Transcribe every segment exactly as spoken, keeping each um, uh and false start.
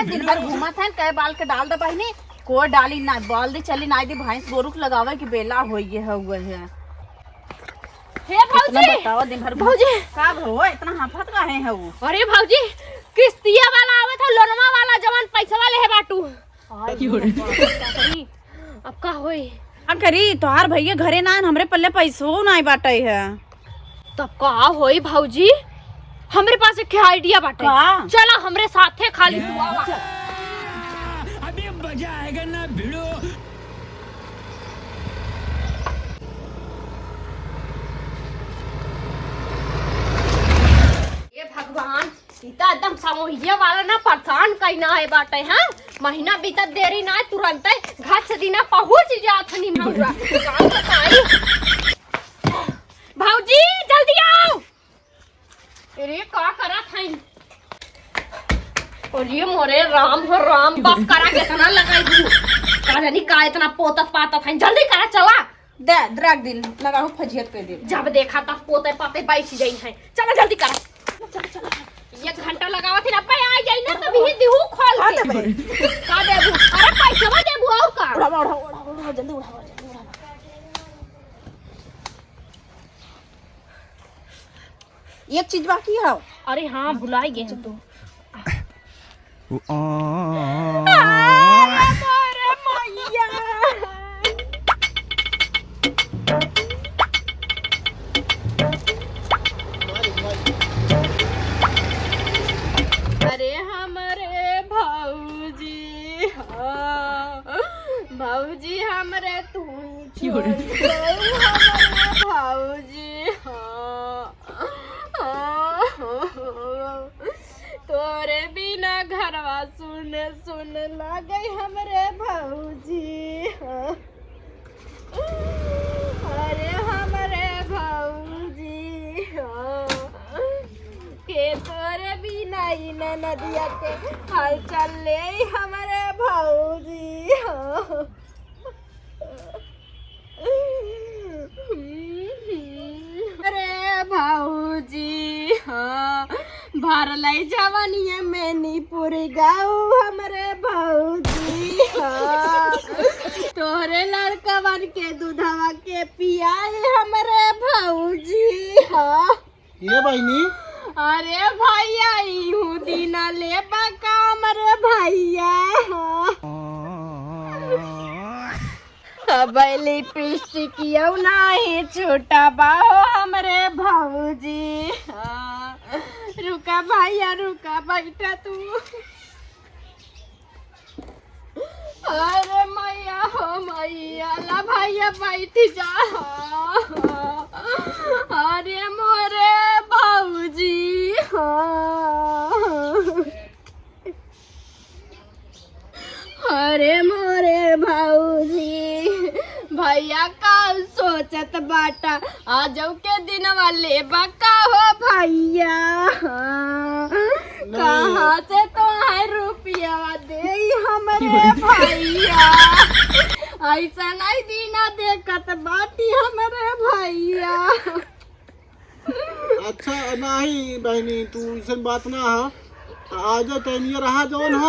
दिन भर घूमत हन, कहे बाल के डाल दे बहिनी, कोई डाली ना, बाल दे चली ना, दी भैंस गोरु के लगावे के बेला होई गे हउवे है। हे कितना भौजी! बताओ, दिन भर घूम- भौजी! का भो, इतना हाफत काहे है वो? अरे भौजी, किस्तिया वाला आवत है, लोनवा वाला, जवन पैसवा लेहे बाटू। आई हो बाप रे। अब का होई? का करी, तोहार भैया घरे ना आन, हमरे पल्ले पैसो नाई बाटे है। तब का होई भौजी? हमरे पास एक idea बाटे। का? चला हमरे साथे खाली तू आवा। अभी मजा आएगा ना भिड़ो। ये भगवान, ई त एकदम समूहिया वाला ना परेशान कइना है बाटे, हाँ? महीना बीतत देरी ना, तुरंते घर से दिना पहुँच जात हनी महुआ। का बताई? भौजी, जल्दी आओ। अरे, का करत हईन? अरे मोरे राम हो राम, बस करा, केतना लगाई दू। का जानी का इतना पोतत पातत हईन, जल्दी करा, चला। दे, द्राग दिन, लगाओ, फजियत कर दे। जब देखा तब पोते पाते बैठ जाई है। चला जल्दी करा। चला, चला। एक घंटा लगावत ही ना, अब्बे आ जाई ना, तब ये दिहू खोल हाँ, के। दे भाई। का देबू? अरे पैसवा देबू और का? उड़ावा, उड़ावा, उड़ावा, उड़ावा, जल्दी उड़ावा, जल्दी उड़ावा। एक चीज बाकी है। अरे हाँ, भुलाई गए हम तो। अरे मोरे मैया। अरे हमरे भौजी, हाँ। भौजी हमरे तू छोड़ गऊ, हमरे भौजी, हाँ। तोरे बिना घरवा सुन सुन लागे हमरे भौजी। अरे हमरे भौजी, के तोरे बिना ई ननदिया के हाल चाल ले हमरे भौजी। अरे भौजी, हाँ, भरलै जवनिया में निपुर गऊ हमरे भौजी, हाँ। तोहरे लड़कवन के दूधवा के पियाई हमरे भौजी, हाँ। ये बहिनी। अरे भैया, इहू दिना लेबा काम रे भैया। अब लिपस्टिक यौ नाही छूटा बा हो हमरे भौजी। रुका भैया, रुका, बैठा तू। अरे मैया हो मैया, ला भैया बैठ जा। अरे मोरे भौजी। अरे मोरे भौजी, भैया का सोचत बाटा, आजौ के दिनवा लेबा का हो भैया? नहीं। कहाँ से तोहार रुपया देई हमरे भैया? ऐसा नहीं दीना देखत बाटी हमरे भैया। अच्छा, नहीं बहिनी, तू अइसन बात ना ह। आ जा, टाइमिया रहा जौन ह,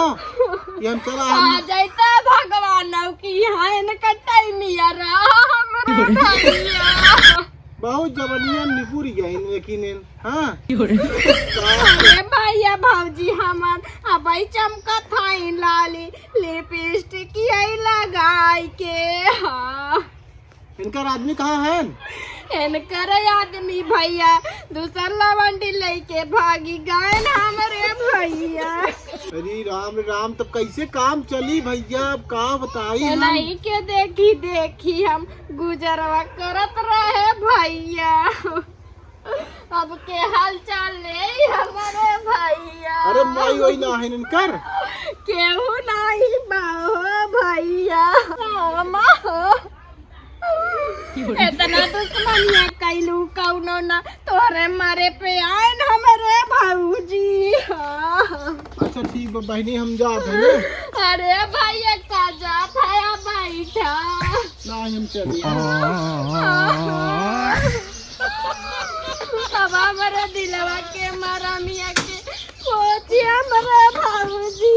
कि हम चला हम आ जाइते भगवान की यहाँ इनका टाइमिया रहा हमरे भैया। बहुत जवनिया निपुर गइन, लेकिन इन, हाँ। अरे भैया भौजी हमार अबई चमकत हईन लाली लिपस्टिक यही लगाई के, हाँ। इनकर आदमी कहाँ हैं? इनकर आदमी भैया दूसर लवंडी लेके भागी गए ना हमरे भैया। अरे राम राम, तब कैसे काम चली भैया? अब का बताई हम? नहीं के देखी देखी हम गुजरवा करत रहे भैया। अब के हाल चाल ले हमरे भैया? अरे माई वही ना है इनकर। केहू नहीं बा हो भैया। रामा हो। इतना दुश्मनिया कैलू कौनो ना, तोहरे मारे पे आए न हमरे भौजी। अच्छा ठीक बा बहिनी, हम जात है ना। अरे भैया का जात है, आ बैठा। ना हम चली। अब हमरे दिलवा के मरमिया के पोछी हमरे भौजी।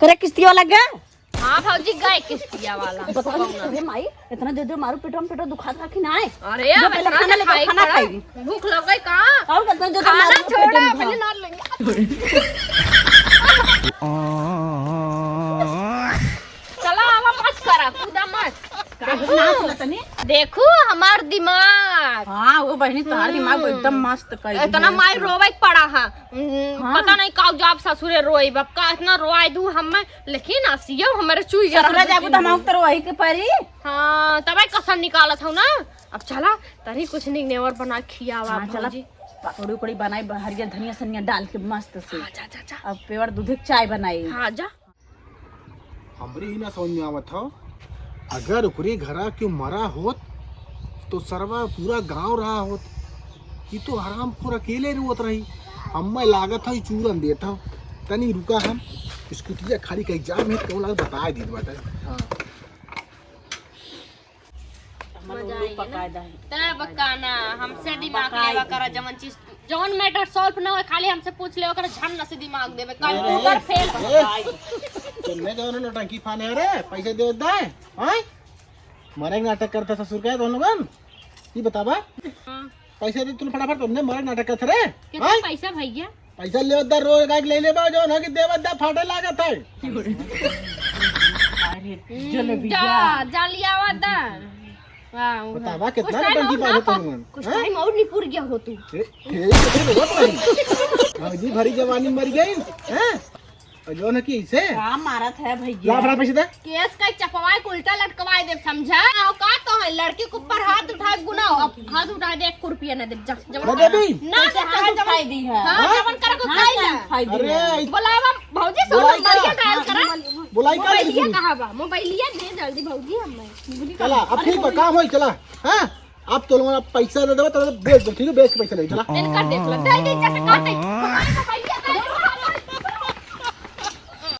अरे किस्तिया वाला गया? हाँ भौजी, गए किस्तिया वाला। बता नहीं, अरे माई, इतना जोर जोर मारू, पेटवा में, पेटवा दुखात रहा कि नाय? अरे, जो अब पहले इतना खाना ले, खाई खाना पड़ा। खाई। भूख लग गई का? और कितना जोर जोर खाना मारू, छोड़ा, पेटवा में पहले दुखा। ना लेंगे। चला, आवा, मत करा, कूदा मत। काहे नाच रहा तनी? देखू हमार दिमाग। हाँ, वो बहिनी, तोहार दिमाग हम्म। एकदम मस्त कर दी इतना है। माई रोवे के पड़ा है। हम्म, हाँ। पता नहीं का जाब ससुरे रोई, बक्का इतना रोआई दू हमें, लेकिन असियो हमारे चुई गया ससुरा है। जाबू तो हम तो रोई के परी। हाँ, तबे कसर निकालत हूँ ना। अब चला, तनी कुछ निक नेवर बना खियावा हाँ, चला। भौजी। पकौड़ी उकौड़ी बनाई, हरियर धनिया सनिया डाल के मस्त से। हाँ, जा, जा, जा। अब पेवर दूधे के चाय बनाई। हाँ, जा। हमरे ही ना समझ में आवत हौ, अगर ओकरे घरा क्यों मरा होत, तो सरवा पूरा गांव रहा होत। ई तो हरामखोर अकेले रोवत रही। हम्मे लागत हौ, ई चूरन देत हौ। तनी रुका, हम स्कूटिया खाली कहीं जाम है, तो लागत बताए दीत बाटे। हाँ। मजा आई ना? पकाए दही। तब का ना, हमसे दिमाग पकाए लेवा करा, दही। जवन चीज, जवन matter solve ना होए, खाली हमसे पूछ ले, ओकर झन से दिमाग देवे, अरे, computer fail हो ए, जाए। तुमने जवन नौटंकी फाने रे, पैसे दे दे, हाँ? मरे के नाटक करता ससुर के, दोनों बन? ये बतावा? हाँ। पैसा दे तूने फटाफट, तुमने मरे नाटक करत रे। कितना हैं? पैसा भैया? पैसा लेवत दा, रोज गाय के ले ले बा, जौन है कि देवत दा फाटे लागत है। अरे, हम्म, जलेबिया। जा, जा लियावा दा। वाह, बतावा, कुछ कितना time नौटंकी और बाजत ना हो पा-, तुमन, कुछ हैं? Time और निपुर गया हो तू। ए, ए, कितने रोवत रही? भौजी भरी जवानी मर गई, हैं? और जौन है कि इसे का मारत है भैया? ला, फटाफट पैसे दे। केस का चपवाए के उल्टा लटकवाए देब, समझा? आओ का तो है, लड़की के ऊपर हाथ उठाए गुनाह, अब हाथ उठाए दे, एक रुपया ना देब, जा, जवन ना देबी? ना, कैसे ना, हाथ जवन उठाई दी है? हाँ, हाँ? जवन करे को हाँ, खाई ना। खाई दी अरे, है। ई बोलावा भौजी से बोलाई नंबरिया का? डायल करा। बोलाई का मोबाइलिया लेबी? कहाँ बा? मोबाइलिया दे जल्दी भौजी हमें। चला, अब ठीक बा, काम होई, चला। हाँ? अब तो लोगन अब पैसा दे देबा, तो बेच दो, ठीक है? बेच के पैसा ले, चला। इनका देख लो, दे दे, जैसे काटे।